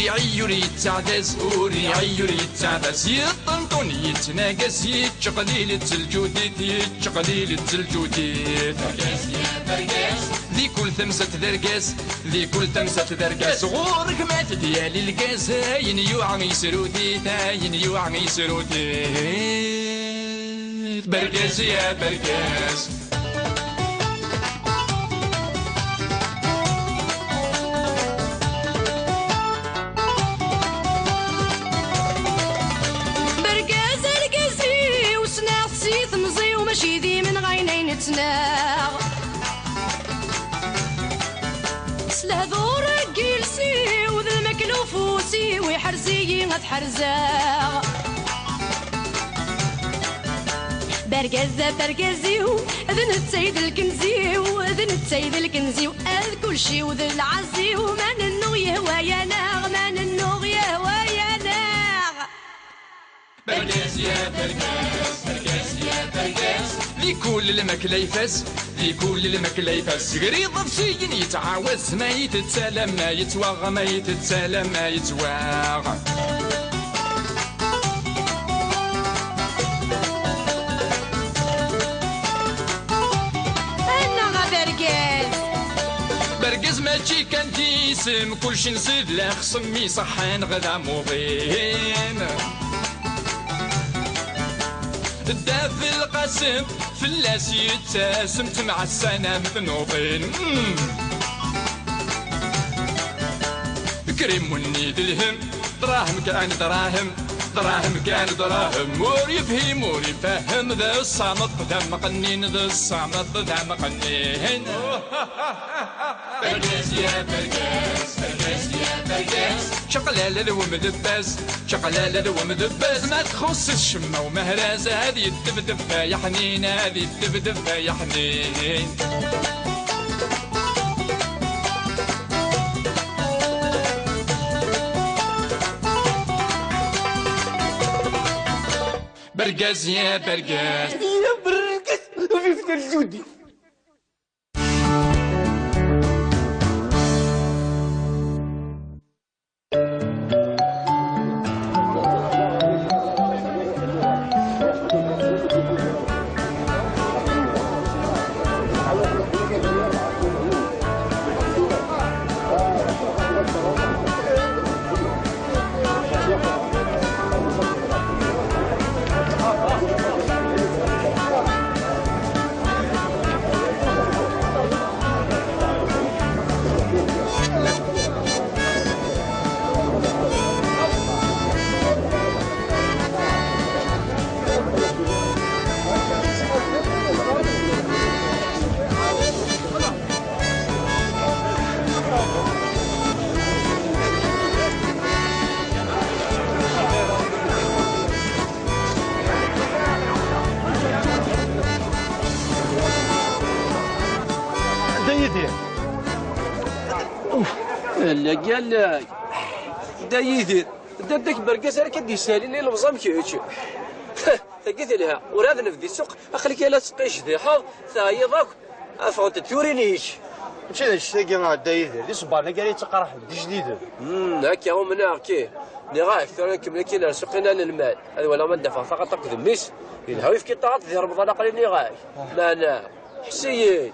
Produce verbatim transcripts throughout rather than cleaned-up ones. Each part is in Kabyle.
Iɛeyyu ur yettaɛdaz, ur iɛeyyu ur yettaɛdaz, yeṭṭenṭun yettnagas, yettqelil-itt lǧudit, yettqelil-itt lǧudit. Argaz ya argaz. Di kul tamsalt d argaz, di kul tamsalt d argaz. Ɣur-k ma tedya lgaz, ayen yuɛa yesrut-it, ayen yuɛa yesrut-it. Bergaz ya bergaz. Bergaz argaz-iw, ssneɣ-t si temẓi-w, mačči d imenɣayen ay nettnaɣ. S lehdur n yiles-iw d lmakla ufus-iw, iḥrez-iyi ad ḥerzeɣ. Bergaz ɣef argaz-iw, d netta i d lkenz-iw, d netta i d lkenz-iw, ad kulci-w d lɛaz-iw, ma nennuɣ yehwa-yaneɣ, ma nennuɣ yehwa-yaneɣ. Bergaz ya bergaz, bergaz ya bergaz. Di kul lmakla ifaz, di kul lmakla ifaz. Gar iḍebsiyen yettɛawaz, ma yettett alamma yettwaɣ, ma yettett alamma yettwaɣ. Annaɣ a bergaz! Bergaz mačči kan d isem, kulci nṣid lexṣem iṣeḥḥan ɣer d amuḍin. Dda Belqasem fell-as yettasem, temɛassanam tnuḍin. Mm. Krimunni d lhem, dṛahem kan dṛahem, dṛahem kan dṛahem. Ur yefhim, ur ifehhem, d ṣṣameṭ d amqennin, d ṣṣameṭ d amqennin. Bergaz ya bergaz, bergaz ya bergaz. Čaqlala d wemdebbaz, čaqlala d wemdebbaz. Ma txuṣṣ ccemma umehraz, ad yeddebdeb ay aḥnin, ad yeddebdeb ay aḥnin. Bergaz ya bergaz. Ya bergaz, vive le Judi. Dda Yidir. Uf, allag, allag. Dda Yidir. Dda, dda-k bergaz ara k-id-yessalin i lebẓi am kečč. Tagi telha. Ur ad nebdi ssuq, aql-ik ala tettqicdiḥeḍ, teɛyiḍ akk. Ffɣent-d turin-ik. Mačči d anect-agi a Dda Yidir, d iṣebbaren-agi ara yettaqraḥen d ijdiden. Hmm, akka umneɣ-k. Nniɣ-ak, tura nkemmel akkin ar ssuq-in ad nelmal. Ad walaɣ ma d-afeɣ taɣaṭ akked mmi-s. Yelha uyefki n taɣaṭ di Remḍan, aql-i nniɣ-ak. Meɛna, ḥess-iyi.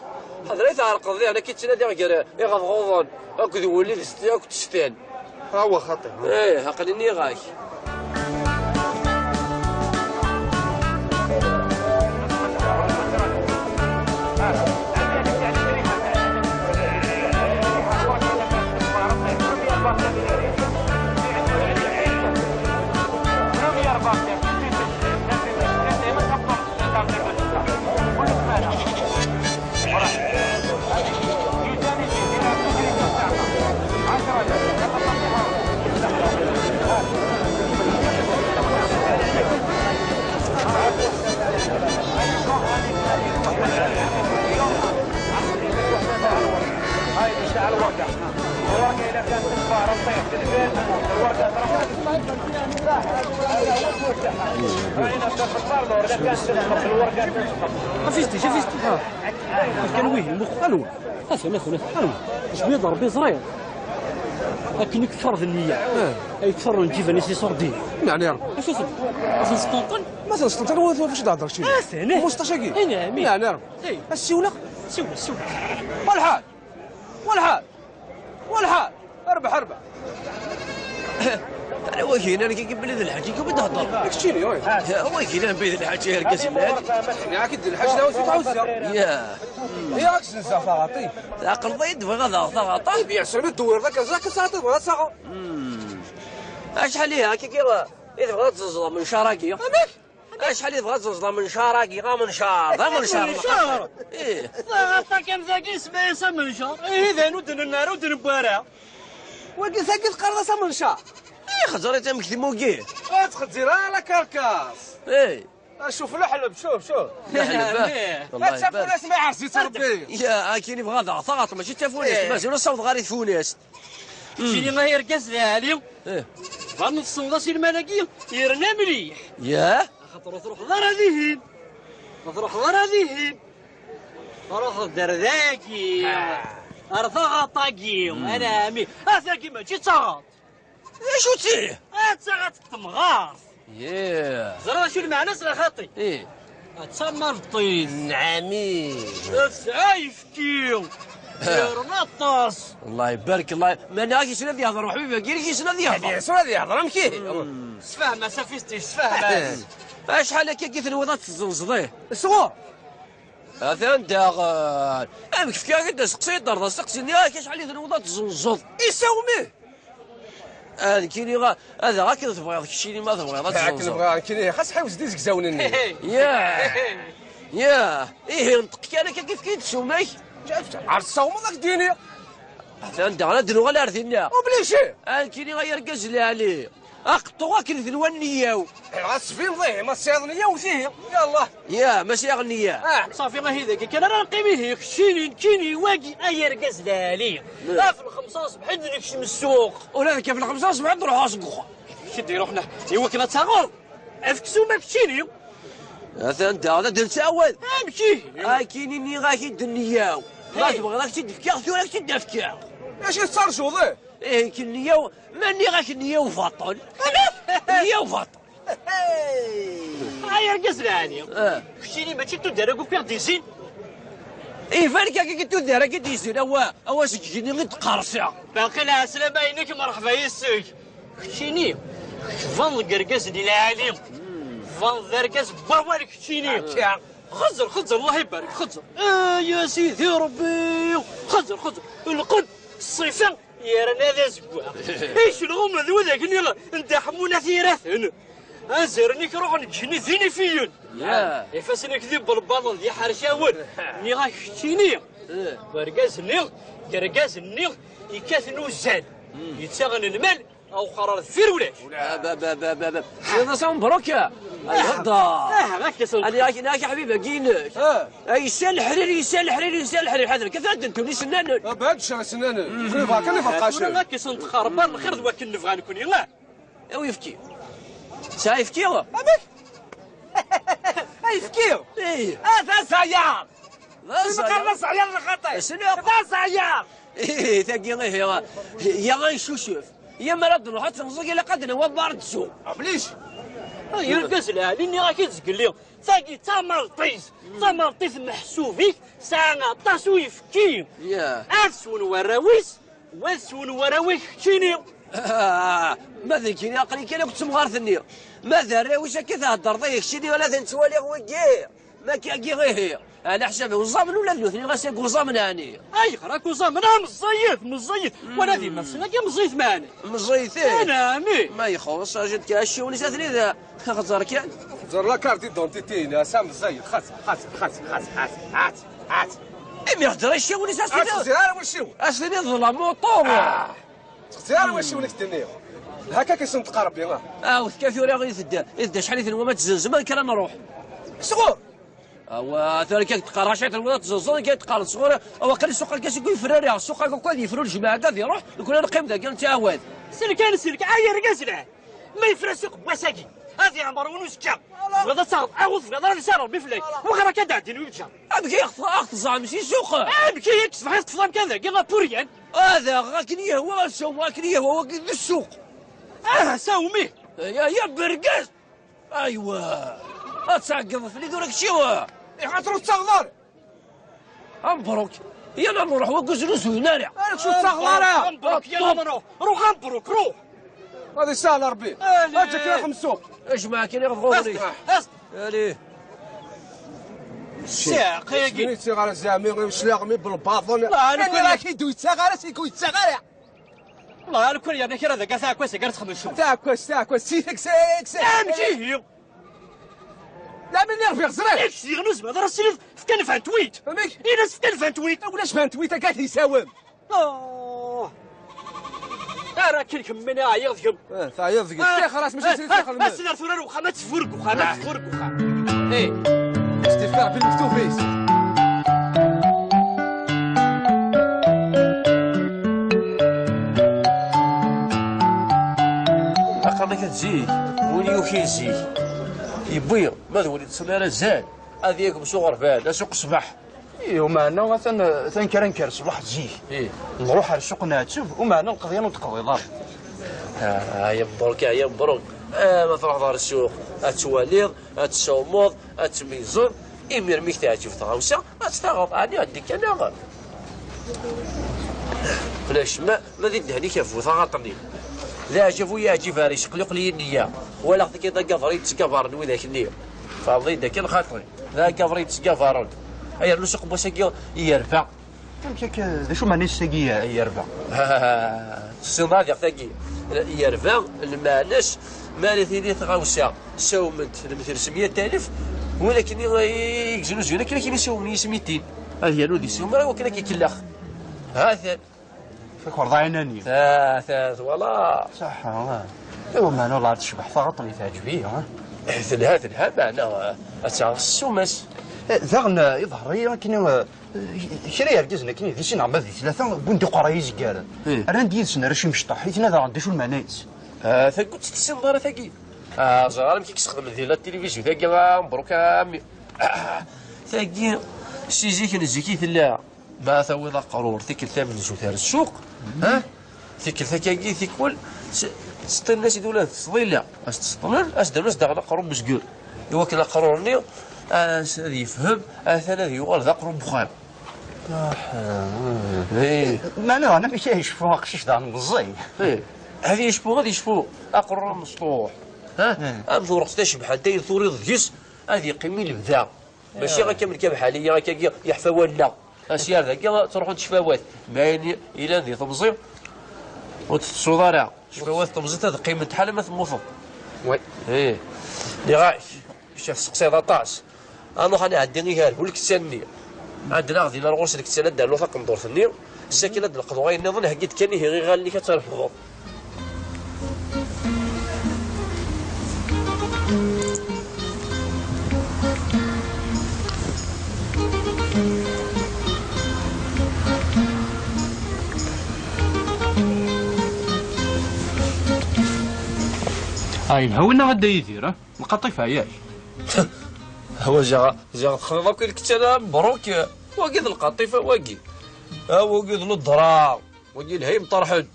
Ḥader ay tɛerqeḍ diɣen, ad k-id-ttnadiɣ gar iɣeḍɣuḍen akked wulli d st-, akked sstan. Awa xaṭi. Ih, aql-i nniɣ-ak. شفتي، شفتي. آه. كان ويه المخ أنور. خاصة ما يخون أنور. شبيه ضربي صغير. Akken i yeffer d nniya. Ay yeffer n ǧiban-is iṣurdi. Meɛni Rebbi. Acu-ten? Asen sṭenṭen? Ma ten sṭenṭen, wa tura acu d-hedreɣ keččini? Aten. Mustac-agi. Ay, nɛam. Meɛni Rebbi. Ay. As-siwleɣ? Siwel, siwel. Walḥal. Walḥal. Walḥal. Rbeḥ, rbeḥ. Ala wagi, nnan-ak belli d lḥaǧ, i d-hedder. Keččini, oi. Wagi, nnan belli d lḥaǧ, argaz llan. Nniɣ-ak-id d lḥaǧ, d awet, d awet. Ya. Ya, ak-senzeɣ taɣaṭi. Tɛeqleḍ-iyi-d bɣiɣ ad aɣeɣ taɣaṭa? Bien sûr, mi d-tewwiḍ akka, ẓriɣ akka saɛa tebɣiḍ ad taɣeḍ. Hmm. Acḥal ihi akka i tebɣiḍ ad tezzenzeḍ amencar-agi? Amek? Acḥal i tebɣiḍ ad tezzenzeḍ amencar-agi? Amencar, d amencar. Amencar? Ih. Taɣaṭa kan tagi isem-is amencar. Ihi d ayen ur d-nenna ara, ur d-newwi ara. Wagi tagi teqqareḍ-as amencar? Ih, xeẓẓer-itt amek tmugi. Ur ttxezzir ara la carcasse. Ih. Acuf leḥleb, cuf, cuf. Leḥleb, ah. Mih. Ad tafunast ma iḥrez-itt Rebbi. Ya, akin yebɣa ad aɣeɣ taɣaṭ, mačči d tafunast, eh. Mazal ur ssawḍeɣ ara i tfunast. Keččini ay argaz lɛali. Eh. Tbaneḍ tessneḍ aselmad-agi, yerna mliḥ. Ya? Axaṭer ur truḥeḍ ara dihin. Ur truḥeḍ ara dihin. Truḥeḍ-d ar dagi. Ah. Ar taɣaṭ-agi. Hmm. Anɛami. A tagi mačči d taɣaṭ. D acu-tt ihi? Ad taɣaṭ n temɣart. Yeah. Ẓriɣ acu lmeɛna-s neɣ xaṭi? Ih. D tamalṭit. Nɛami. Tesɛa ayefki. Yerna aṭas. Allah ibarek, Allah. Ma nniɣ-ak yessen ad yehder uḥbib-agi, yessen ad yehder. Yessen ad yehder, amek ihi? Hmm. Sfehma-s a fisti, sfehma-s. Acḥal akka i tenwiḍ ad tezzenzeḍ, ih? Sɣur? Atan daɣen. Amek fkiɣ-ak-d aseqsi, d-terḍa aseqsi-nni, ak acḥal i tenwiḍ ad tezzenzeḍ? Isawmi! Ah, nekkini, ad aɣeɣ akken tebɣiḍ, keččini ma tebɣiḍ ad tezzenzeḍ. Akken bɣiɣ, nekkini, xas ḥiwez-d izegzawen-nni. Ya. Ya. Ihi, nṭeq kan akka, kif kif tsumak. Ar tessawmeḍ ad k-d-iniɣ. Atan daɣen ad nuɣal ar dinna. Obligé. Ah, nekkini, ay argaz lɛali. Aqeṭṭu akken d nwa nniya-w. Ɣas tbineḍ ihi, ma tesɛiḍ nniya, wet ihi. Yallah. Ya, ma sɛiɣ nniya. Ah. Safi, ahi dagi kan ara neqqim ihi, keččini, nekkini, wagi, ay argaz lɛali. Af lxemsa ṣṣbeḥ i d-nekcem ssuq. Ula d akka f lxemsa ṣṣbeḥ i d-nruḥ seg uxxam. Kečč i d-iruḥen, i wakken ad taɣeḍ. Af ksum a keččini. Atan daɣen ad nettɛawad. Amek ihi? Akin iniɣ-ak-id nniya-w. Ma tebɣiḍ ad k-tt-id-fkeɣ, tura ad k-tt-id-fkeɣ. Acu tettarjuḍ, eh? Ihi, k-, nniya-w, ma nniɣ-ak nniya-w baṭel. Nniya-w baṭel. Ay argaz lɛali. Ah. Keččini mačči d tuddar akk i ɣ-d-izzin? Iban kan akka d tuddar akk i d-izzin, awa, awa seg igenni i d-qqerṣeɣ. Baqi lɛeslama-inek, merḥba yes-k. Keččini, tbaneḍ deg irgazen lɛali. Tbaneḍ d argaz n wawal keččini. Akka. Xezzer, xezzer, Allah ibarek, xezzer. Ay a Sidi Rebbi. Xezzer, xezzer. Lqed, ṣṣifa, yerna d azeggaɣ. Icelɣumen d widak-nni n Dda Ḥemmu n At Yiraten. Anzaren-ik ruḥen ǧǧen-it d inifiyen. Ya. Ifassen-ik d ibelbaḍen d iḥercawen. Nniɣ-ak keččini. Eh. Wergaz-nni, d argaz-nni yekkaten uzzal. Hmm. Yettaɣen lmal, awexxer ar deffir ulac. Ah, ba, ba, ba, ba, ba. Iḍes-a mebruk. Ay, hedder. Ah, akka s-, ani ak, ani ak, ḥbib-agi-inek. Ah. Ay, yessa leḥrir, yessa leḥrir, yessa leḥrir. Ḥader, kif ad d-ntun isennanen. Ah, ba, ad d-ccah isennanen. Mm. Tura kan ifeqqacen. Tura akka s-, nxerbar lxir d wakken nebɣa nekni, ah. Awi ayefki. Tesɛa ayefki? Amek? Ayefki? Ih. Ah, d azayaḍ. D azayaḍ. Neqqar d azayaḍ lxaṭi. Asna. D azayaḍ. Ih, tagi, ih, ya, ya, ay cucuf. Ya mi ara d-nruḥ ad tenẓeg, ilaq ad nawi abar d zzum. Ablic. Ay, argaz lɛali, nniɣ-ak-id zgelli. Tagi d tamalṭit. Tamalṭit meḥsub-ik, tesɛa aṭas uyefki. Ya. Ad swen warraw-is, wa ad swen warraw-ik keččini. Ah, ma d nekkini aql-i kan akked temɣart-nni. Ma d arraw-is akka theddreḍ, ihi keččini ula d nettwaliɣ wigi. Ma kagi ihi. Ɛla ḥsabi uẓamen ula d nutni ɣas agi uẓamen ɛni. Ayɣer akka uẓamen? Ah, meẓẓiyit, meẓẓiyit. Mm. Wala d iman-nsen agi meẓẓiyit meɛni. Meẓẓiyit, eh. Anɛami. Ma ixuṣ, ajent kan acciwen-is atni da. Xeẓẓer kan. Xeẓẓer la carte d'identité-ina, ass-a meẓẓiyet. Xeẓẓer, xeẓẓer, xeẓẓer, xeẓẓer, xeẓẓer, xeẓẓer. Imi ihder acciwen-is, as-tiniḍ, as-tiniḍ d la moto. Ah. Ur teɣti ara wacciwen i k-d-nniɣ. Hakak i sen-teqqar Rebbi, ah. Ah, u tekkat tura i tedda, i tedda acḥal i tenwa ma tzenzem, ad kra nruḥ. Sɣur! Awa, tura kan teqqar, acu tenwa ad tzeẓẓeḍ, kan teqqar sɣur, awa, qqel ssuq akka seg yefrari, ssuq akka ad yefru lǧemɛa, ad iruḥ, nekni ad neqqim dagi, nettɛawad. Selkan, selkan, ay argaz lɛali! Ma yefra ssuq n wass-agi, ad yeɛmer win uzekka. Tebɣiḍ ad taɣeḍ, aɣ ur tebɣiḍ ara ad isar Rebbi fell-ak. Wexxer akka ad d-ɛeddin wibǧa. Amek i aɣ-, aɣ-teẓẓɛem si ssuq? Amek i yak ṣṣbeḥ i teṭṭfeḍ amkan dagi, a puryan? Ad aɣeɣ akken yehwa, ad sawmeɣ akken yehwa, wagi d ssuq. Ah, sawmi! Ya, ya, bergaz! Aywa! Ad tɛeggeḍ fell-i tura kečči! Iḥaṭer ur tettaɣeḍ ara! Ambruk! Yal ad nruḥ wagi ur znuzuyen ara! Ara ur tettaɣeḍ ara! Ambruk, yal ad nruḥ! Ruḥ ambruk, ruḥ! Ad isahel Rebbi! Aǧǧ akken ad xemsuɣ! Ajmaɛ kan iɣeḍ ɣur-i! As-, as-, Ali! Sseɛq-agi! Ur yettaɣ ara zeɛmi, slaɣ mi belbaḍen! Ala, ala, kul yettaɣ ara, si kul yettaɣ ara! Wallah, ala kul yerna kra deg taɛekkazt gar txemsum. Taɛekkazt, taɛekkazt, si tek-, si tek-, si tek-. Amek ihi? La, min i rbiɣ ẓriɣ. Yak tiɣen uzma d ara siliḍ fkan vingt-huit. Amek? Ila fkan vingt-huit. Ulac vingt-huit, akka tisawem. Oh. Ara akken kemmini ɛyiɣ deg-m. Eh, teɛyiḍ deg-s. Ah, tixer-as, mačči ah, s tixer. Ah, as-d ar tura ar wexxam, ad tefur deg wexxam, ad tefur deg wexxam. Eh. Ad s-t-ifeɣ bil mektub-is. Aql-ak ad zik, win yukin zik, yewwi, ma d win yeṭṭsen ara zan, ad yagem s uɣerbal, a suq ṣṣbeḥ. Ih, umeɛna atan, atan kra nker ṣṣbeḥ zik. Ih. Nruḥ ar ssuq nɛetteb, umeɛna lqeḍyan ur d-qḍiḍ ara. Ah, ay mbruk, ay mbruk. Ah, ma truḥeḍ ar ssuq, ad twaliḍ, ad tessawmeḍ, ad tmeyyzeḍ, imir mi k-teɛǧeb tɣawsa, ad tt-taɣeḍ. Ɛni ɛeddi kan, neɣ? Ulac ma, ma di ddehn-ik a bu taɣaṭ-nni. D aɛjab u yeɛjib ar iceqluqel i nniya. Walaɣ-t kan d agaḍri yettgabaren widak-nni. Tfehmeḍ-iyi-d akken xaṭi. D agaḍri yettgabaren. Ay rnu suq n wass-agi yerba. Amek akka, d acu meɛna-s tagi yerba? Tessineḍ ad iɣ tagi yerba, lmeɛna-s ma ara tili tɣawsa sawment lemtel s meyya alef, win akken i yegznuzuyen akken akken i sawmen yismitin. Ad yernu di sumra wakken ad k-ikellax. Ha-t-an. Fakeḍ ɛinani. Ta, ta, twala. Ṣaḥḥa, ah. Iwa meɛna ur tecbeḥ taɣaṭ-nni teɛǧeb-iyi, ha? Eh, telha, telha, meɛna, ah, ad taɣ ssuma-s. Eh, daɣen, ah, iḍher-iyi akken, ah, kra yergazen akken di sin neɣ ma di tlata, wwin-d iqerra izeggar. Eh. Rran-d yid-sen arrac imecṭaḥ, i tnadi daɣen d acu lmeɛna-is? Ah, tagut ur tessineḍ ara tagi. Ah, ẓer amek i yessexdem di la télévision tagi, ah, mebruk, ah, mmi. Ah, tagi, si zik n zik i tella. Ma tawiḍ aqrur, tikkelt tamenzut ar ssuq, ha? Tikkelt akkagi, tikkul, s-, seṭṭlen-as-id ula d ttḍila. As-tt-seṭṭlen, as-d-rren-as daɣen aqrur mezgur. Iwakken aqrur-nni, as-, ad yefhem, atan ad yuɣal d aqrur n uxxam. Ah, eh. Meɛna daɣen amek ay yecfu aqcic daɣen meẓẓi? Eh, ad yecfu, ad yecfu aqrur amesṭuḥ. Ha? Eh. Am tureqt tacebḥant ay turiḍ deg-s, ad yeqqim i lebda. Mačči akka mlek abḥali, akkagi yeḥfa wallaɣ. Asyar dagi, ttruḥunt ccfawat. Ma ayen ilan di temẓi, ur tettuḍ ara. Ccfawat temẓi ad qqiment ḥala ma temmuteḍ. Oui. Ih. Nniɣ-ak, kečč ad testeqsiḍ aṭas. Ad nruḥ ad nɛeddi igar bu lkettan-nni. Ad d-naɣ din ar ɣur-s lkettan, ad d-rnu taqendurt-nni. Sakin ad d-leqḍeɣ ayen nniḍen, heggi-d kan ihi iɣallen-ik ad terfdeḍ. Ah, yelha winna a Dda Yidir, ah? Lqaṭif ɛyan. Awa ziɣ, ziɣ texḍiḍ akk i lkettan, a Mebruk. Wagi d lqaṭif, a wagi. A wagi d leḍra. Wagi lha imṭarḥen.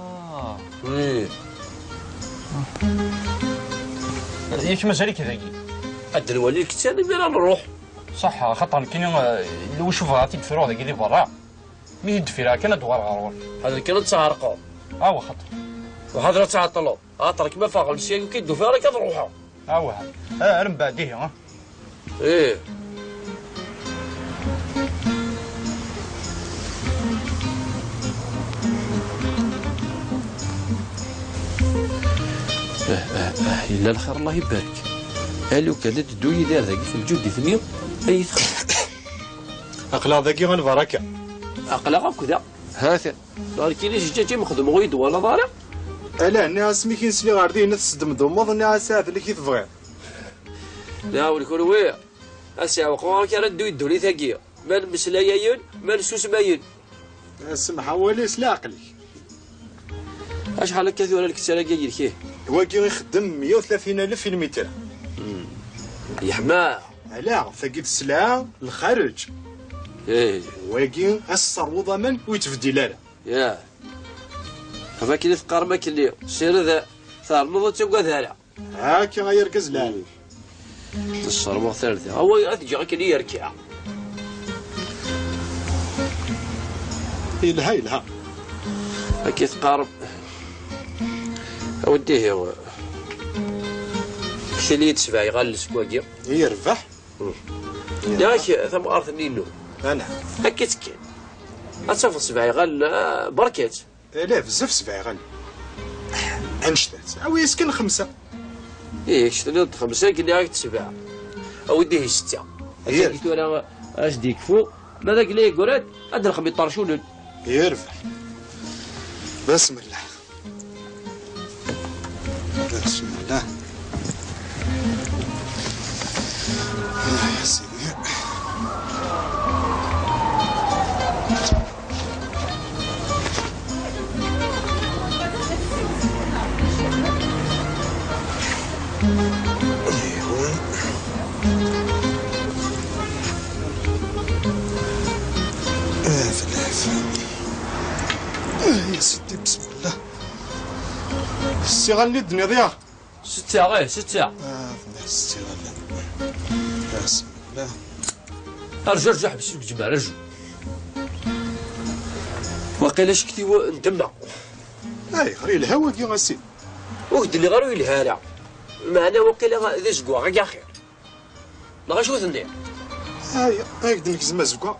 Ah. Ih. Yak mazal-ik dagi? Ad d-nwali lkettan, imir ad nruḥ. Ṣaḥ, axaṭer nekkini, eh, yella wacu bɣiɣ ad t-id-fruɣ dagi di berra. Mi t-id-friɣ kan ad d-uɣaleɣ ɣer ɣur-k. Ḥader kan ad tɛerqeḍ. Awa xaṭer. Ḥader ad tɛeṭṭleḍ. Axaṭer kem afeɣ ɣer sya, ur k-id-ufiɣ ara akka ad ruḥeɣ. Awah. Ah, ar mbeɛd ihi, ah. Ih. Ah, ah, ah, yella lxir, Allah ibarek. A lukan ad d-teddu Yidir dagi f lǧuddit-nni, ay txedmeḍ. Aql-aɣ dagi a lbaraka. Aql-aɣ akk da. Ha-t-an. Nekkini zǧaǧ i mexdem ɣur-i d-twalaḍ ara? Ala, nniɣ-as mi k-in-sliɣ ar din ad tesdemdumeḍ, nniɣ-as ahat d nekk i tebɣiḍ. Nɛawen kunwi, a s-iɛweq ɣur-k ara neddu i ddunit-agi, ma nmeslay ayen, ma nsusem ayen. Semḥ awal-is leɛqel-ik. Acḥal akka tura lkettan-agi yid-k, ih? Wagi ixeddem meyya u tlatin alef i lmitr. Hmm. Yeḥma. Ala, tagi d sselɛa, lxareǧ. Ih. Wagi, ad s-terwuḍ aman, ur yettbeddil ara. Ya. Am akken i teqqarem akkenni, sired ternuḍ ur ttagad ara. Akka ay argaz lɛali. Tessermeḍ tarda. Awa, ad ǧǧeɣ akken i yerka. Yelha, yelha. Akka i teqqarem. A weddihi. Ktili-yi-d sebɛa iɣallen seg wagi. Yerbeḥ. Nniɣ-ak tamɣart-nni inu. Anɛam. Akka-tt kan. Ad tafeḍ sebɛa iɣallen, ah, berka-tt. Eh, la, bezzaf sebɛa iɣallen. Annect-a. Awi-yas kan xemsa. Ih, kečč tenniḍ-d xemsa, nekk nniɣ-ak-d sebɛa. Awi-d ihi setta. Akka tura ad s-d-yekfu, ma d agla yeggran, ad d-nexmi ṭercunen. Yerbeḥ. Basmella. Basmella. Ah, ya Sidi. Ah, ya Sidi, بسم الله. Ssiɣal-nni d-tenniḍ, ya? Setta, eh, setta. Ah, tenniḍ setta, wala. Basmella. Arju, arju, ḥbes ur gzem ara, arju. Waqila acektiw n ddemma. Ayɣer yelha wagi a Sidi? Ur k-d-nniɣ ara ur yelha ara. Meɛna waqila d azeggaɣ-agi axir. Neɣ acu tenniḍ? Ay, ay, ak-d-negzem azeggaɣ.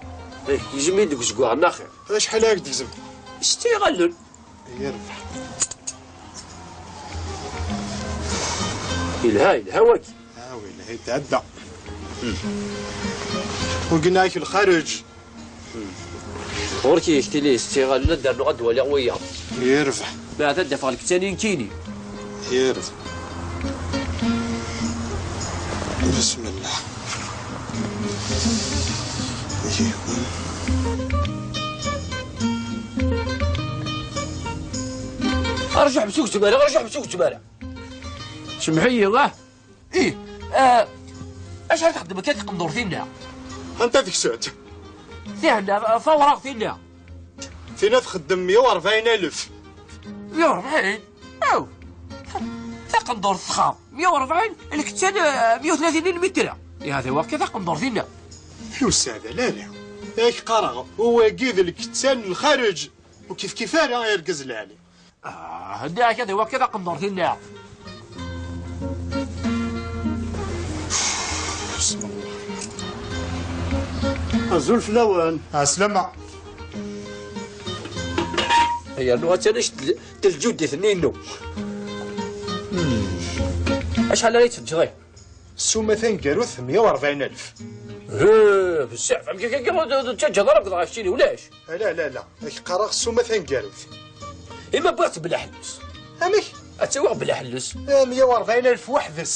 Eh, gzem-iyi-d deg uzeggaɣ-nni axir. Acḥal ay ak-d-gzem? Setta iɣallen. Yerbeḥ. Yelha, yelha wagi. Ah, yelha, yetɛedda. Wagi-nni-ak lxareǧ. Ɣur-k yektili setta iɣallen, ad d-rnuɣ ad d-waliɣ wiyaḍ. Yerbeḥ. Meɛna ad d-afeɣ lkettan-iw nekkini. Yerbeḥ. Bismillah. Arju ḥbes ur gzem ara, arju ḥbes ur gzem ara. Semmeḥ-iyi, ah. Ih, ah, acḥal txeddem akka taqendurt-inna? Anta deg-sent? Tihenna, tawraɣt-inna. Tina txeddem meyya u rebɛin alef. Meyya u rebɛin? Aw! Taqendurt txaḍ meyya u rebɛin, lkettan, ah, meyya u tlatin lmitra. Ihi, ad iwaq kan taqendurt-inna. Yusa-d, la, la. Ak qqareɣ, wagi d lkettan n lxareǧ. Ur kif kif ara, ay argaz lɛali. Ah, nniɣ-ak ad iwaq kan taqendurt-inna. Azul fell-awen. Ɛeslama. Yernu attan act-, d lǧuddit-nni inu. Hmm. Acḥal ara yi-teǧǧeḍ, eh? Ssuma taneggarut, meyya u rebɛin alef. Eh, bezzaf, amek akka, ur d-, ur d-tettaǧǧaḍ ara akked ɣef keččini, ulac? Ala, ala, ala, ak qqareɣ ssuma taneggarut. Ima wwiɣ-tt bla ḥelles. Amek? Ad tt-awiɣ bla ḥelles. Eh, meyya u rebɛin alef weḥd-s.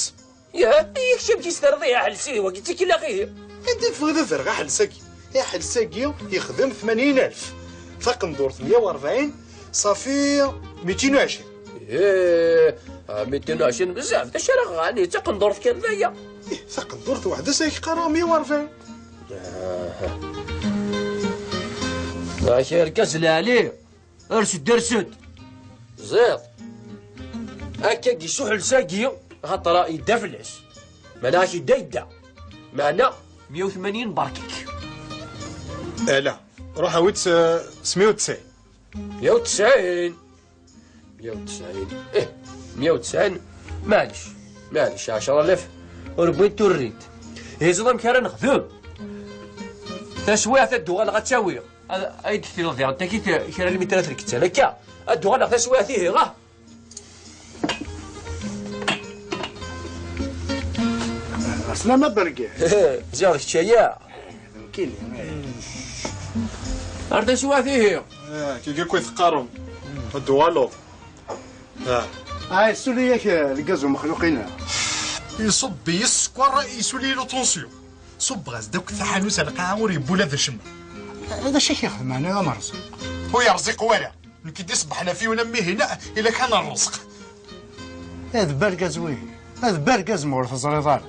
Yah, i kečč amek i s-terriḍ i aḥelsi, wagi d tikillaqin. Anda i tebɣiḍ ad rreɣ aḥelsi-agi? Aḥelsi-agi yexdem tmanyin alef. Taqendurt meyya u rebɛin, ṣafi mitin u ɛecrin. Ih, ah, mitin u ɛecrin bezzaf, d acu ara ɣani, d taqendurt kan d aya. Ih, taqendurt weḥd-s ay qqareɣ meyya u rebɛin. Ah. Yak argaz lɛali. Ers-d, ers-d. Ẓiḍ. Akka d-isuḥel sagi, axaṭer yedda fell-as. Meɛna ak yedda, yedda. Meɛna meyya u tmanyin berka-k. Ala, ruḥ awi-d s, s meyya u tesɛin. Meyya u tesɛin. Meyya u tesɛin. Ih, meyya u tesɛin. Maɛlic. Maɛlic, ɛecra alaf. Ur wwint, ur rrint. Ihi ẓiḍ amek ara nexdem? Taswiɛt ad d-uɣaleɣ ad tt-awiɣ. Ad, ad d-ktileḍ diɣen takit kra lmitrat n lkettan. Akka, ad d-uɣaleɣ taswiɛt ihi, ah! Ɛeslama a Bergaz. Ziɣ d kečč aya. D nekkini. Ar taswiɛt ihi. Ah, kiki akk i teqqarem. Ad d-uɣaleḍ. Ah. Ah, yessuli-yak, eh, lgaz umexluq-ina. Iṣubb-iyi sskeṛ, yessuli-yi luṭunsyu. Ṣubbeɣ-as-d akk taḥanut ar lqaɛa, ur yewwi ula d acemma. Eh, d acu i k-ixedmen a Merẓuq? Ur yerẓiq wara. Nekk i d-iṣebbḥen ɣef yiwen am wihin, ila kan rrezq. Eh, d bergaz wihin. Eh, d bergaz ma ur teẓriḍ ara.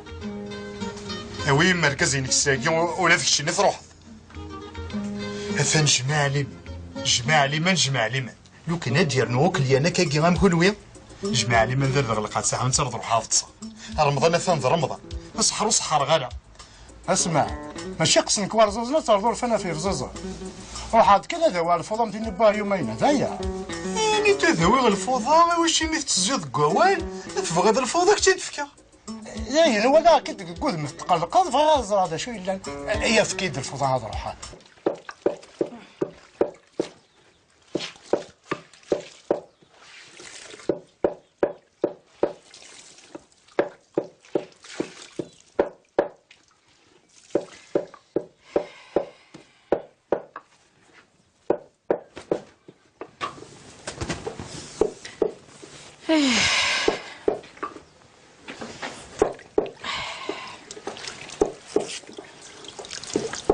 Awi-yi-m argaz-inek sagi, ula d keččini truḥeḍ. Atan jmaɛlin. Jmaɛ liman, jmaɛ liman. Lukan ad d-yernu ukelyan akkagi am kunwi, jmaɛ liman d ar d ɣelqeɣ ssaɛa n tter d ruḥeɣ ad ṭṭseɣ. Remḍan atan d Remḍan. Aseḥru seḥreɣ ara. Asma, mačči qqsen-k warẓuẓen ad terreḍ urfan ɣef yerẓuẓen. Ruḥ-d kan ad awiɣ lfuḍa am tin n Wahyu Mayna, d aya. Ini-d ad awiɣ lfuḍa, iwacu mi tettezziḍ deg wawal, ma tebɣiḍ lfuḍa ad k-tt-id-fkeɣ. Dayen, walaɣ-k-id deg wudem tetqellqeḍ, bɣiɣ ad ẓreɣ d acu yellan. Ay, efk-iyi-d lfuḍa ad ruḥeɣ.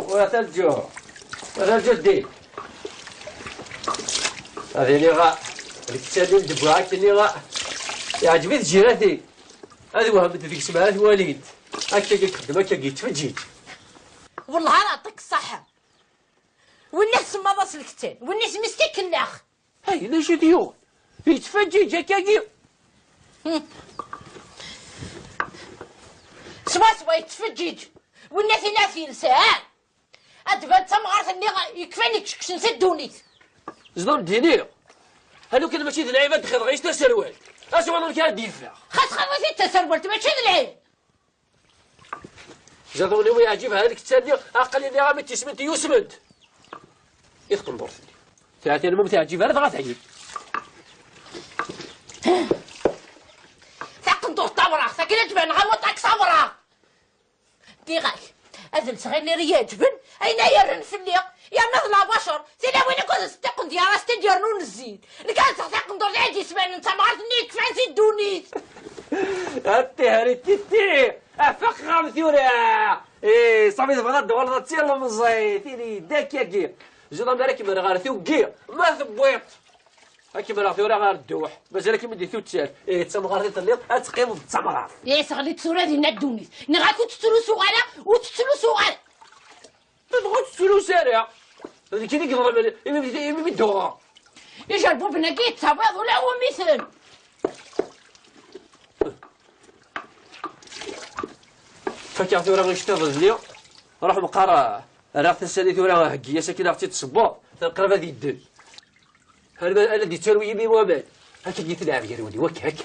Wa tarǧu, wa tarǧu ddin. Ad iniɣ, deg ttalin deg wakken iɣ, yeɛǧeb-it Ǧirati. Ad wehment deg-s ma ad walint. Akka i yexdem, akka i yettfeǧǧiǧ. Wellah ara aṭik ṣṣaḥa. Winna tsemmaḍ-as lektan, winna isem-is tikellax. Ay, d acu d-yuɣ? Yettfeǧǧiǧ akkagi? Swaswa yettfeǧǧiǧ. Winna tin ad t-yelsa, ha? Ad d-tban d tamɣart-nni yekfan ikcekcen si ddunit. Zḍan ddini. Alukan mačči d lɛib ad d-xiḍeɣ is taserwalt. Acu amek ara d-yeffeɣ? Xas xaḍ-it-id taserwalt, mačči d lɛib. Jaḍ-iw yeɛǧib hada deg ttalli, aql-i nniɣ-am-d tismin yusment. I tqendurt-nni. Teɛti almum teɛǧib ara dɣa teɛyib. Taqendurt tawraɣt, akken ad tban ɣer waṭak s awraɣ. Nniɣ-ak, ad lseɣ ayen ara yi-iɛeǧben, ayen ay yerren fell-i, yerna d labacer, tilawin akk ad sṭiqen d yar-as-t-id-yernun zzin. Nekk ad lseɣ taqendurt ay d-yesbanen d tamɣart-nni yekfan si ddunit. A ṭṭihri titti, afaq ɣer tura. Eh, ṣafi tebɣiḍ ad d-tuɣaleḍ d tilemẓit, ini-d akkagi. Ziḍ amar ad kem-rreɣ ɣer tuggi, ma tewwiḍ. Ad kem-rreɣ tura ɣer dduḥ, mazal ad kem-id-tuttar. Eh, d tamɣart i telliḍ, ad teqqimeḍ d tamɣart. Iseɣli-tt tura dinna ddunit. Neɣ ak ur tettrusuɣ ara, ur tettrusuɣ ara. Dɣa ur tettrusu ara. D kini i yeḍlem imi, imi, imi dduɣeɣ. Ijerbuben-agi yettawiḍ ula umi-ten. Fakkeɣ tura iceṭṭiḍen-nni. Ruḥ meqqar, rriɣ tasa-nni tura, heggi-yas akken ad ɣ-tt-id-tessewweḍ. Qrib ad yedden. Ala, ala d-yettaru yimi waman. Akka i tleɛb gar wali, wakk, akka.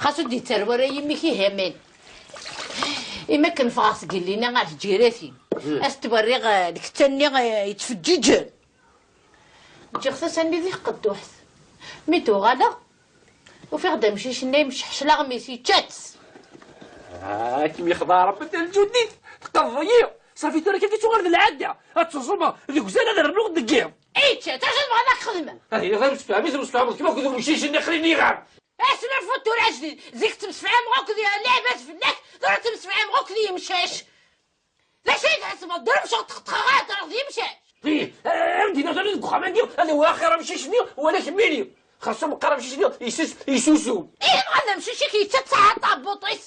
Xas ur d-yettaru ara yimi-k, ihi aman. Imi akken ffɣeɣ seg yelli-nni ɣer tǧiratin. Hmm. Ad s-ttwerriɣ, eh, lektan-nni, eh, yettfeǧǧiǧen. Ǧǧiɣ tasa-nni di tqedduḥt. Mi d-uɣaleɣ, ufiɣ-d amcic-nni yemceḥcel aɣmis, yečča-tt. Ah, ad kem-yexḍa Rebbi, a Lǧudit, tqeḍḍeḍ-iyi. Ṣafi tura kan tettuɣal d lɛadda. Ad teẓẓumeḍ deg uzal ad rnuɣ deg yiḍ. Ičča, d acu tebɣiḍ ad k-xedmeɣ? Ad iliɣ d amsefham i temsefhameḍ kma akked umcic-nni aql-i nniɣ-am. Asnulfu tura ajdid, zik ttemsefhameɣ akked lɛibad fell-ak, tura ttemsefhameɣ akked yemcac. D acu ay tḥesbeḍ? Dremceɣ ṭṭqeṭqeɣ ad ddreɣ d yemcac. Ih, am d-iniɣ tura deg uxxam-agi, ad awiɣ axir amcic-nni wala kemmini. Xas meqqar amcic-nni yesus-, yesusum. Ih, dɣa d amcic-ik yečča ttaɛa ṭabbuṭ-is.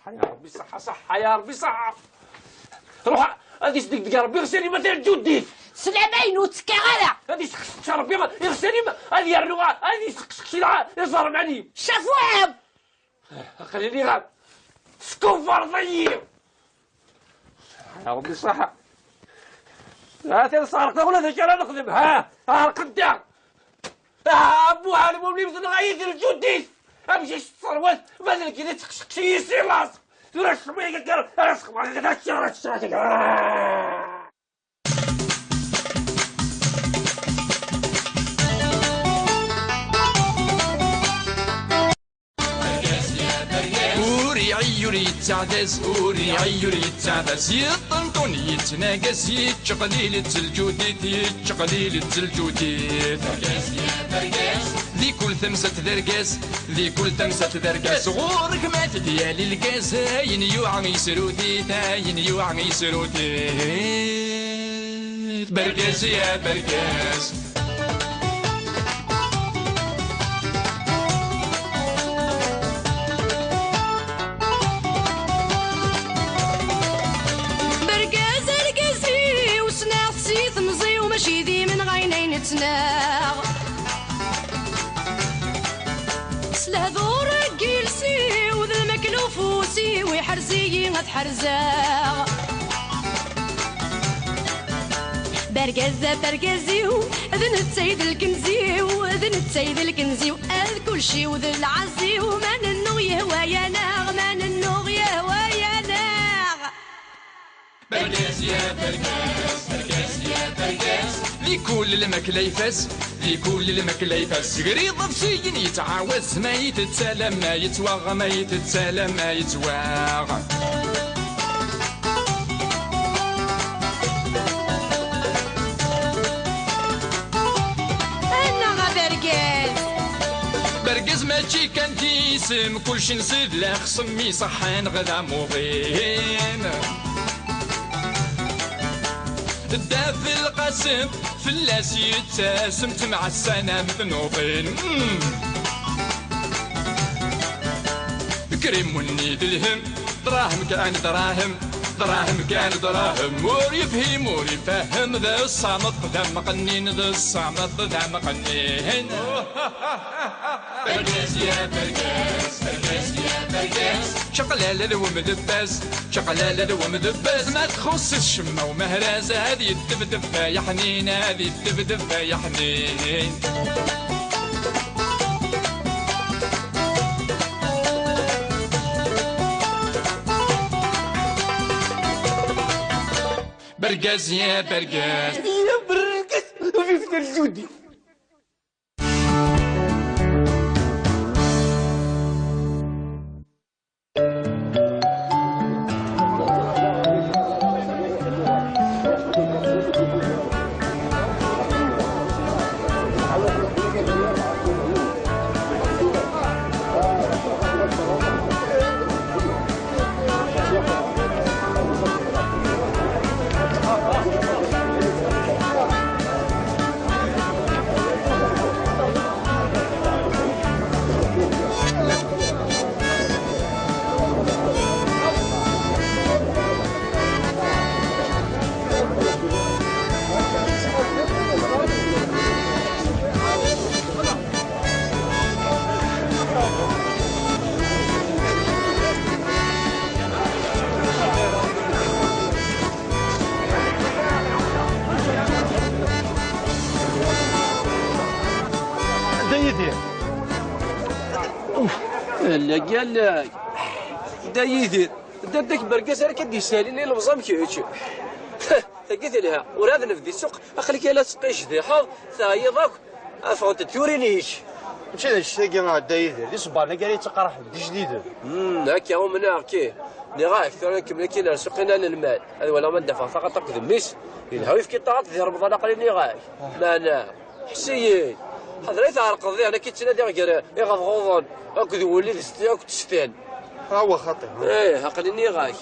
Ṣaḥḥa ya Rebbi ṣaḥḥa, ṣaḥḥa ya Rebbi ṣaḥḥa. Ruḥ, ad isdegdeg Rebbi iɣsan-im a Lǧudit. Sslama-inu ur ttekkaɣ ara. Ad iseqseq Rebbi iɣsan-im, ad yernu, ad iseqseq iẓerman-im. Cafuɛeḍ. Aql-i nniɣ-am, teskufreḍ-iyi. Ṛebbi ṣṣaḥa. Ha-t-an sseɛrqeɣ ula d acu ara nexdem, ha? Ɛerqent-aɣ. Ah, a Muḥ Lmumnin tenɣa-yi-d Lǧudit. Amcic s tserwet, ma d nekk i teqceqci-yi si laṣ. Tura ccemma-agi ara sxemreɣ, ara ččeɣ, ara ččeɣ. Ur iɛi ur yettaɛdaz, ur iɛi ur yettaɛdaz. Yeṭṭenṭun yettnagas, yeččeqlil-itt Lǧudit, yeččeqlil-itt Lǧudit. Di kul tamsalt d argaz, di kul tamsalt d argaz. Ɣur-k ma t-id-yali lgaz, ayen yuɛa yesrut-it, ayen yuɛa yesrut-it. Bergaz ya bergaz. Bergaz argaz-iw, ssneɣ-t si temẓi-w, mačči d imenɣayen ayen Ssneɣ s lehdur n yiles-iw d lmakla ufus-iw iḥrez-iyi ad ḥerzeɣ. Bergaz d abergaz-iw, d netta i d lkenz-iw, d netta i d lkenz-iw, ad kulci-w d lɛezz-iw, ma nennuɣ yehwa-yaneɣ, ma nennuɣ yehwa-yaneɣ. Bergaz ya bergaz, bergaz ya bergaz. Di kul lmakla ifaz, di kul lmakla ifaz. Zegri iḍebsiyen yettɛawaz, ma yettett alamma yettwaɣ, ma yettett alamma yettwaɣ. Annaɣ a bergaz! Bergaz mačči kan d isem, kulci nsid la xsem iṣeḥḥan ɣ d amuḍin. Dda Belqasem fell-as yettasem, ttemɛassan am tnuḍin. Mm. Krimunni d lhem, dṛahem kan dṛahem, dṛahem kan dṛahem. Ur yefhim, ur ifehhem, d ṣṣameṭ d amqennin, d ṣṣameṭ d amqennin. Bergaz ya bergaz, bergaz ya bergaz. Čaqlala d wemdebbaz, čaqlala d wemdebbaz. Ma txuṣṣ ccemma umehraz, ad yeddebdeb ay aḥnin, ad yeddebdeb ay aḥnin. Bergaz ya bergaz. Ya bergaz, vive le Judi. Dda Yidir. Allag, allag. Dda Yidir. Dda, dda-k bergaz ara k-id-yessalin i lebẓi am kečč. Tagi telha. Ur ad nebdi ssuq, aql-ik ala tettqejdiḥeḍ, teɛyiḍ akk. Ffɣent-d turin-ik. Mačči d anect-agi a Dda Yidir, d iṣebbaren-agi ara yettaqraḥen d ijdiden. Hmm, akka umneɣ-k. Nniɣ-ak, tura nkemmel akkin ar ssuq-in ad nelmal. Ad walaɣ ma d-afeɣ taɣaṭ akked mmi-s. Yelha uyefki n taɣaṭ di Remḍan aql-i nniɣ-ak. Meɛna, ḥess-iyi-d. Ḥader ay tɛerqeḍ diɣen, ad k-ttnadiɣ gar iɣeḍɣuḍen akked wulli d sti akked cctan. Awa xaṭi. Ih, aql-i nniɣ-ak.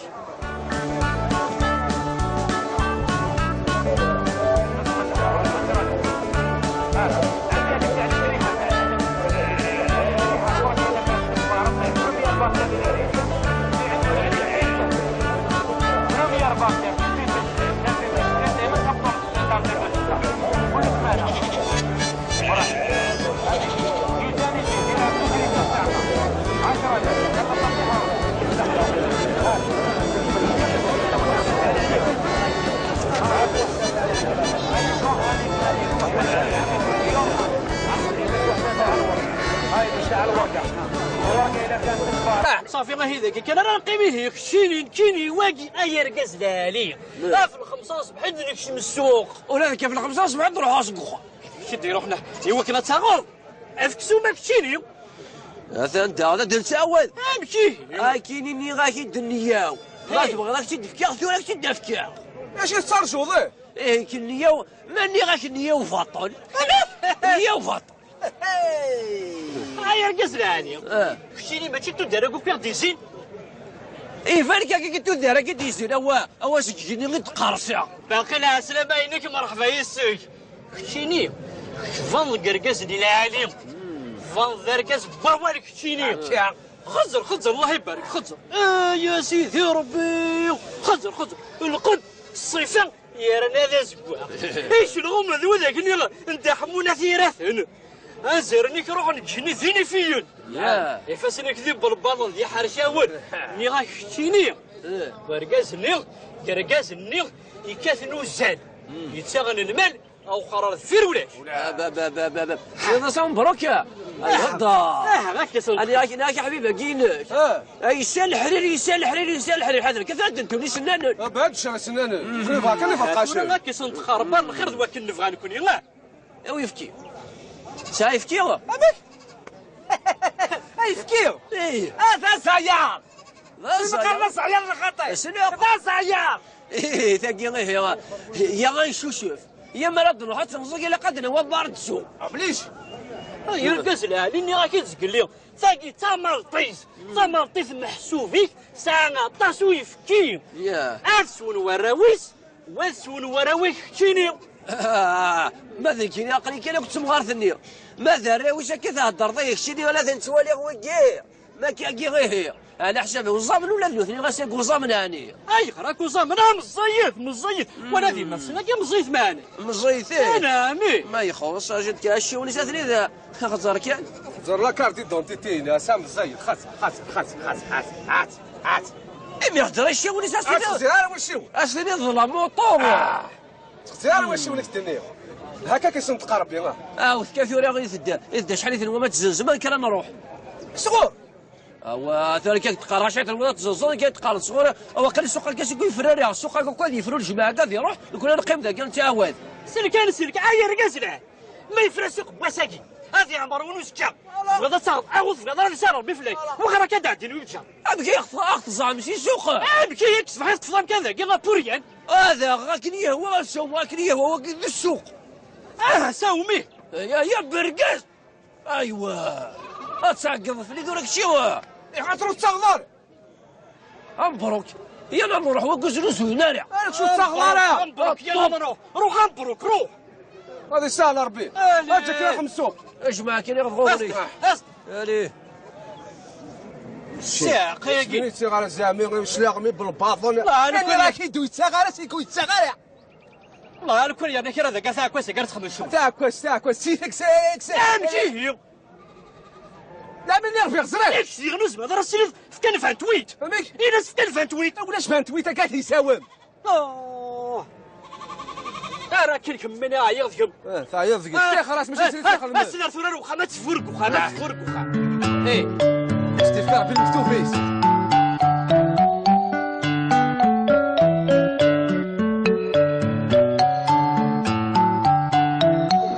Ah, صافي، ما هي ذاك. كان راه نقيم هي كشيني، كشيني، واقي، أي أرقاز لالي. آه، في الخمسة صبح نكشم السوق. ولا كيف الخمسة صبح نروح أسقخ. شدي روحنا. إيوا كنا تاغور. أفكسو ما كشيني. هذا أنت، هذا درت أول. أمشي. آه، كيني ني غاكي الدنياو. ما تبغى راك تدفكيغ، ثورة راك تدفكيغ. اش يتصرشوا ذا؟ إيه، كنياو، ماني غاك نياو فاطل. نياو فاطل. هاي رقص لاني. آه. كشيني ما تشتو دارك وفيغ ديزين. إيه، فالك كي تدارك ديزين، أوا، أوا سكيني غير تقرصيغ. باقي العسلامة عينك، مرحبا يسك. كتشيني، فان ذاك ارقاز ديال العالي، فان ذا ارقاز بروال كتشيني. خزر، خزر، الله يبارك، خزر. آه يا سيدي ربي، خزر، خزر. القد، الصيفة، Yerna d azeggaɣ. Icelɣumen d widak-nni n Dda Ḥemmu n At Yiraten. Anzaren-ik ruḥen ǧǧen d inifiyen. Ifassen-ik d ibelbaḍen d iḥercawen. Nniɣ-ak keččini. Wergaz-nni, deg argaz-nni yekkaten uzzal. Yettaɣen lmal, awexxer ar deffir ulac. Txedmeḍ-as amebruk? Ay, hḍer. Ah, akka s-, Ani, ak-, ak-, ḥbib-agi-inek. Ah. Ay, yessa leḥrir, yessa leḥrir, yessa leḥrir. Ḥader, kif ad d-ntun isennanen? Ah, bad ccṛa isennanen. Kul ibɣa kan ifeqqacen. Tura akka s-nexxer, bar lxir d wakken nebɣa nekni, ah. Awi ifki. Sɛa ifki? Amek? Ay, ifki? Ih. Ah, d azayaḍ. D azayaḍ. Qqaren azayaḍ lxaṭi. Asna. D azayaḍ. Ih, tagi, ih, ya, ya, ɣa ncucef. Ya mi ara d-nruḥ ad tenẓeg, ilaq ad nawi abar d su. Ablic. Ay, argaz lɛali, nniɣ-ak-id zgelli. Tagi d tamalṭit. Tamalṭit meḥsub-ik, tesɛa aṭas uyefki. Ya. Ad swen warraw-is, wa ad swen warraw-ik keččini. Ah, ma d nekkini aql-i kan akked temɣart-nni. Ma d arraw-is akka theddreḍ, ay keččini wala ten-ttwaliɣ wigi. Ma kagi ihi. Ɛla ḥsab uẓamen ula d nutni ɣas agi uẓamen ɛni. Ayɣer akk uẓamen? Ah, meẓẓiyit, meẓẓiyit. Wala d imeɣsan-agi meẓẓiyit meɛni. Meẓẓiyit, eh. Anɛami. Ma ixuṣ, ajent kan acciwen-is atni da. Xẓer kan. Xẓer la carte d'identité-ina, ass-a meẓẓiyet. Xas, xas, xas, xas, xas, xas, xas. Imi xẓer acciwen-is, as-tiniḍ. Ur xẓer ara wacciwen. As-tiniḍ d la moto. Ah. Xẓer ara wacciwen i k-d-nniɣ. Hakak i sent-tqerbi, ah. Ah, u tekka tura i tedda, i tedda acḥal i tenwa ma tzenzem, ad nekker ad nruḥ. Sɣur. Awa, tura kan teqqar, acu tenwiḍ ad tzeẓẓeḍ, kan teqqar sɣur, awa, qqel ssuq akka seg yefrari, ssuq akka ad yefru lejmaɛ, ad iruḥ, nekkni ad neqqim dagi, nettɛawad. Selkan, selk, ay argaz lɛan. Ma yefra ssuq n wass-agi, ad yeɛmer win uzekka. Tebɣiḍ ad taɣeḍ, aɣ-, ur tebɣiḍ ara ad isal Rebbi fell-ak. Wexxer akka ad d-ɛeddin wibjan. Amek i aɣ-, aɣ-teẓẓɛem si ssuq? Amek i ak-tebɣiḍ teṭṭfeḍ amkan dagi, apuryan? Ad aɣeɣ akken yehwa, ad sawmeɣ akken yehwa, wagi d ssuq. Ah, sawmi! Ya, ya, bergaz! Aywa! Ad tɛeggeḍ fell-i tura kečči! Iɣaṭer ur tettaɣeḍ ara! Ambruk! Yal ad nruḥ wagi ur znuzuyen ara! Ara ur tettaɣeḍ ara! Ambruk, yal ad nruḥ! Ruḥ ambruk, ruḥ! Ad isahel Rebbi! Aǧǧa kra xemsuq! Ajmaɛ kan iɣeḍ ɣur-i! Ast! Ali! Siɛaq-agi! Ur yettaɣ ara zeɛmi, claɣmi belbaḍen! Nniɣ-ak-id ur yettaɣ ara, seg ur yettaɣ ara! Wallah, alkul yerna kra dagi taɛekkazt dagi ara txemmem cwiṭ. Taɛekkazt, taɛekkazt, si tek-, si tek-, si tek-, Amek ihi? D amin i rbiɣ ẓriɣ. Yak s diɣen ur zmireḍ ara tesliḍ, fkan vingt-huit. Amek? Ini-as fkan vingt-huit. Ulac vingt-huit akka tisawem. Oh. Ara akken kemmini ɛyiɣ deg-m. Eh, teɛyiḍ deg-i. Ah. Tixer-as, mačči d tixer. As-d ar tura ar uxxam, ad teffur deg uxxam, ad teffur deg uxxam. Eh. S-t-ifka Rebbi lmektub-is.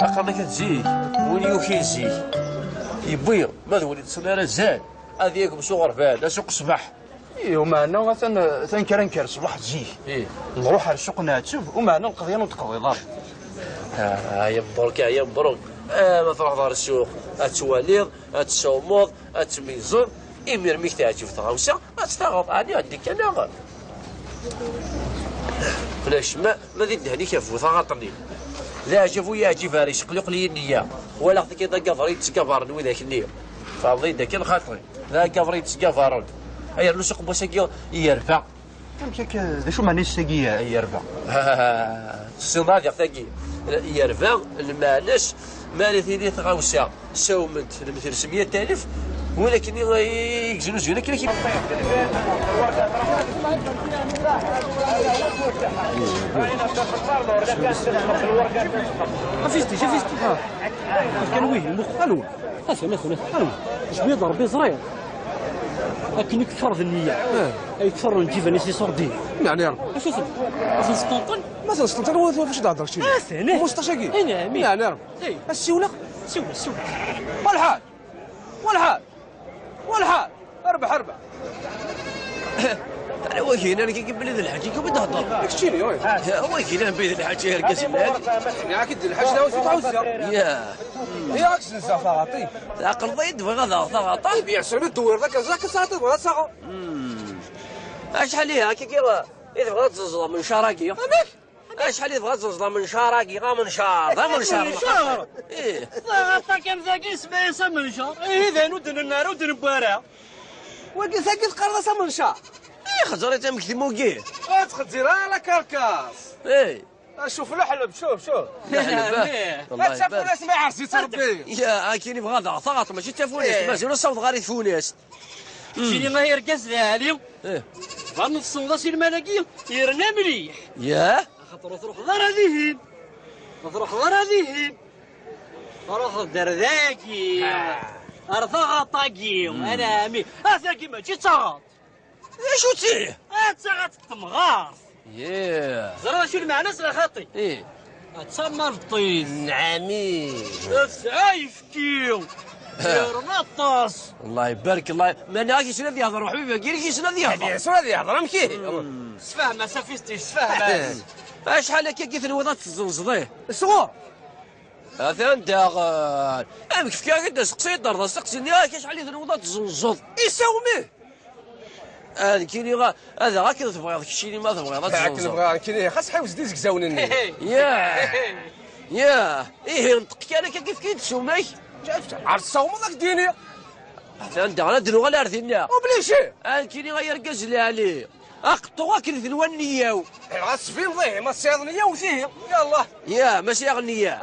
Aqernak n zik, win yukin zik, yewwi, ma d win yeṭṭsen ara zan, ad yagem s uɣerbal, asuq ṣṣbeḥ. Ih, umeɛna atan, atan kra nker ṣṣbeḥ zik. Ih. Nruḥ ar ssuq nɛetteb, umeɛna lqeḍyan ur d-teqḍiḍ ara. Ah, ya mbruk, ya mbruk. Ah, ma truḥeḍ ar ssuq, ad twaliḍ, ad tessawmeḍ, ad tmeyyzeḍ, imir mi k-teɛǧeb tɣawsa, ad tt-taɣeḍ, ɛni ɛeddi kan aɣ. Ulac ma, ma di ddehn-ik a bu taɣaṭ-nni. D aɛjab u yeɛjib ara yesqluqel-iyi nniya. Walaɣ-t kan d agabar i yettgabaren widak-nni. Tfehmeḍ-iyi-d akken xaṭi. D agabar i yettgabaren. Ay rnu s uqebwas-agi yerba. Amek akka, d acu meɛna-s tagi, yerba? Tessineḍ ad iɣ tagi. Yerba, lmeɛna-s, ma ara tili tɣawsa, sawment lemtel s meyya alef, win akken i, i yeznuzuyen akken akken. Afisti, afisti. Kan wihin, muqel. Atan, atan, atan. Jmiḍ Rebbi ẓriɣ. Akken i kfer d nniya. Eh. Ay kfer n ǧiban-is iṣurdiyen. Meɛna ya Rebbi. Acu-ten? Asen sṭenṭen? Ma sen sṭenṭen, wa, wa, wacu d-hedder keččini? Atan, eh. Mustac-agi? Eh, nɛam. Meɛna ya Rebbi. Eh. Ad siwleɣ? Siwel, siwel. Walḥal! Walḥal! Walḥal! Rbeḥ, rbeḥ! Ala wagi, yella nekk belli d lḥaǧ, i d-hedder. Keččini, oi. Wagi, yella belli d lḥaǧ, argaz yellan. Nniɣ-ak-id d lḥaǧ, d awi tɛuzza. Ya. Nniɣ-ak senzeɣ taɣaṭi. Tɛeqleḍ-iyi-d bɣiɣ ad aɣeɣ taɣaṭi? Bien sûr, mi d-tewwireḍ akka ẓriɣ ad taɣeḍ, tebɣiḍ ad taɣeḍ. Hmm. Acḥal ihi, akka i tebɣiḍ ad tzeẓẓeḍ amencar-agi? Amek? Acḥal i tebɣiḍ ad tzeẓẓeḍ amencar-agi? Amencar, d amencar. Amencar? Ih. Taɣaṭ-agi kan dagi isem-is amencar. Ihi d ayen ur d-nenna ara, ur d-newwi ara. Wagi, tagi teqqareḍ-as amencar? Xeẓret amek tmugi. Ur txezzir ara la carcasse. Ey. Acuf leḥleb, cuf, cuf. Leḥleb, ah. Mih. Ad tafun asma iɛersi-tt Rebbi. Ya, akin yebɣa daɣ taɣaṭ, mačči d tafunast, eh. Mazal ur ssawḍeɣ ara i tfunast. Kini ay argaz lɛali. Eh. Tban tessneḍ asilman-agi, yerna mliḥ. Ya? Axaṭer ur truḥeḍ ara dihin. Ur truḥeḍ ara dihin. Ruḥeḍ-d ar dagi. Ah. Ar taɣaṭ-agi. Hmm. Anami. Ah, tagi mačči d taɣaṭ. D acu-tt ihi? Ah, d taɣaṭ n temɣart. Yeah. Ẓriɣ acu lmeɛna-s a xaṭi? Ih. D tamalṭit. Nɛami. Tesɛa ayefki. Yerna aṭas. Allah ibarek, Allah. Mani ak yessen ad yehder uḥbib-agi, yessen ad yehder. Yessen ad yehder, amek ihi? Hmm. Sfehma-s a fisti, sfehma-s. Acḥal akka i tenwiḍ ad tezzenzeḍ, ih? Sɣur? Atan daɣen. Amek fkiɣ-ak-d aseqsi, d-terreḍ aseqsi-nni, ak acḥal i tenwiḍ ad tezzenzeḍ? Isawmi! Ah, nekkini, ad aɣ-, akken tebɣiḍ keččini, ma tebɣiḍ ad tezzenzeḍ. Akken bɣiɣ nekkini, xas ḥewz-d izegzawen-nni. Ya. Ya. Ihi, nṭeq kan akka, kif kif tsumak. Ar tessawmeḍ ad k-d-iniɣ. Atan daɣen ad d-nuɣal ar dinna. Obligé. Ah, nekkini, ay argaz lɛali. Aqeṭṭu akken d nwa nniyaw. Ɣas tbineḍ ihi, ma tesɛiḍ nniya, wet ihi. Yallah. Ya, ma sɛiɣ nniya.